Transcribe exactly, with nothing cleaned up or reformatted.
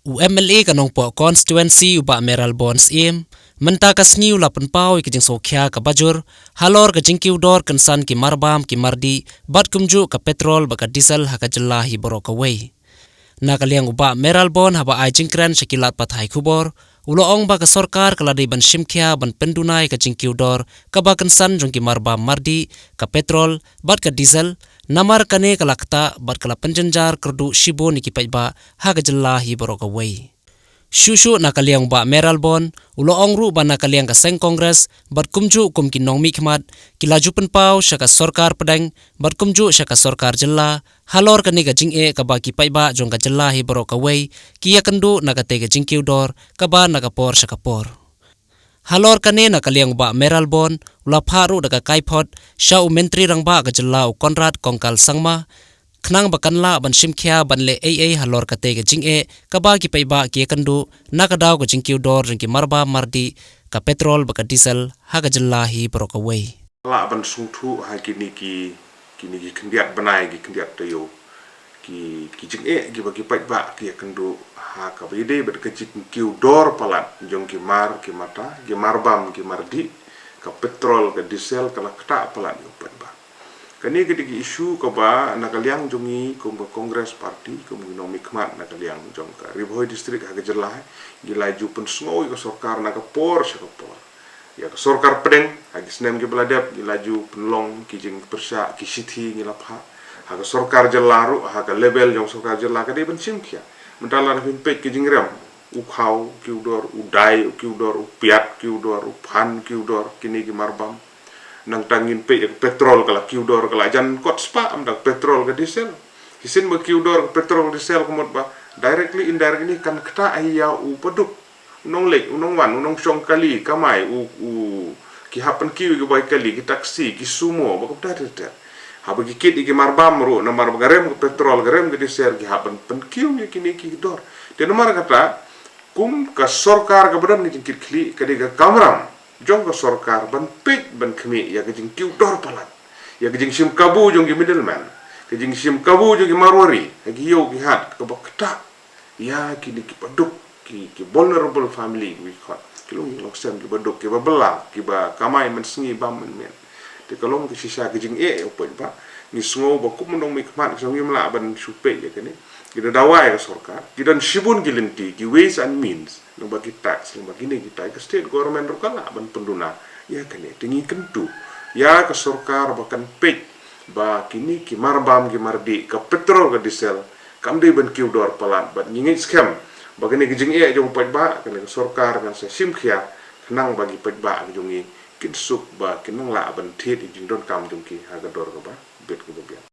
U M L A ka Nongpoh Constituency u Bah Mayralborn Syiem, mynta ka sngi u la pynpaw ïa ka jingsngewkhia kaba jur halor ka jingkiew dor kynsan ki marbam ki mardih bad kumjuh ka petrol bad ka diesel ha ka jylla hi baroh kawei. Na ka liang u Bah Mayralborn, haba ai jingkren sha ki lad pathai khubor, u la ong ba ka sorkar ka la dei ban shimkhia ban pynduna ïa ka jingkiew dor kaba kynsan jong ki marbam mardih, ka petrol bad ka diesel, namar kane ka la ktah bad ka la pynjynjar kyrduh shibun ïa ki paidbah ha ka jylla hi baroh kawei. Shuh shuh na ka liang u Bah Mayralborn, u la ong ruh ba na ka liang ka seng Congress bad kumjuh kum ki nongmihkhmat, ki la ju pynpaw sha ka sorkar pdeng bad kumjuh sha ka sorkar jylla halor kane ka jingeh kaba ki paidbah jong ka jylla hi baroh kawei ki ïakynduh na katei ka jingkiew dor kaba na ka por sha ka por. Halor kane na ka liang u Bah Mayralborn u la phah ruh da ka kaiphod sha u Myntri Rangbah ka jylla u Conrad Kongkal Sangma, khnang ba kan lah ban shimkhia ban leh ei ei halor katei ka jingeh kaba ki paidbah ki ïakynduh na ka daw ka jingkiew dor jong ki marbam mardih, ka petrol bad ka diesel ha ka jylla hi baroh kawei. Lah ban sngewthuh ha kine ki, kine ki khyndiat bnai, ki khyndiat taïew, ki, ki jingeh kiba ki paidbah ki ïakynduh ha kaba ïadei bad ka jingkiew dor palat jong ki mar ki mata, ki marbam ki mardih, ka petrol ka diesel ka la ktah palat ïa u paidbah. Kane ka dei ka issue kaba na ka liang jong ngi kum ka Congress Party, kum ki nongmihkhmat na ka liang jong ka Ri Bhoi District ha ka jylla, ngi la ju pynsngew ïa ka sorkar na ka por sha ka por. Ïa ka sorkar pdeng, ha ki snem kiba la dep, ngi la ju pynlong ki jingpyrshah, ki shithi ngi la phah. Ha ka sorkar jylla ruh, ha ka level jong sorkar jylla ka dei ban shimkhia. Mynta lada phin peit ki jingrem, u khaw kiew dor, u dai u kiew dor, u piat kiew dor, u phan kiew dor, kine ki marbam. Nangta ngin peit ïa ka petrol ka la kiew dor, ka la jan kot spah, ym da ka petrol ka diesel. Shisien ba kiew dor ka petrol diesel ka mut ba directly indirectly kan ktah ïa u baduk. U nongleit, u nongwan, u nongshong kali kamai, u, u, ki hap pynkiew ïa ki boi kali, ki taxi, ki sumo, ba ka bynta ter ter. Haba ki kit ïa ki marbam ruh, namar ba ka rem ka petrol, ka rem ka diesel, ki hap ban pynkiew ïa kine ki dor. Te namar kata, kum ka sorkar kaba don ka jingkitkhlieh, ka dei ka kamram jong ka sorkar ban peit ban khmih ïa ka jingkiew dor palat, ïa ka jingshim kabu jong ki middleman, ka jingshim kabu jong ki marwari ha ki ïew ki hat kaba ktah ïa kine ki baduk, ki, ki vulnerable family, ki khot, ki long ïing long sem, ki baduk, kiba bylla, kiba kamai mynsngi bam mynmiet. Te ka long ka shisha ka jingeh ïa u paidbah. Ngi sngew ba kum u nongmihkhmat, ngi sngew ngim lah ban shu peit ïa kane. Ki da dawa ïa ka sorkar, ki don shibun ki lynti, ki ways and means, lyngba ki tax, lyngba kine kita, ka state government ruh ka lah ban pynduna ïa kane. Te ngi kyntu ïa ka sorkar ba kan peit ba kine ki marbam ki mardih, ka petrol ka diesel, kam dei ban kiew dor palat, bad ngi ngeit skhem ba kane ka jingeh jong u paidbah, kane ka sorkar kan sa shimkhia, khnang ba ki paidbah ki jong ngi kin suk, ba kin nang lah ban thied ïa ki jingdonkam jong ki ha ka dor kaba bit kaba biang.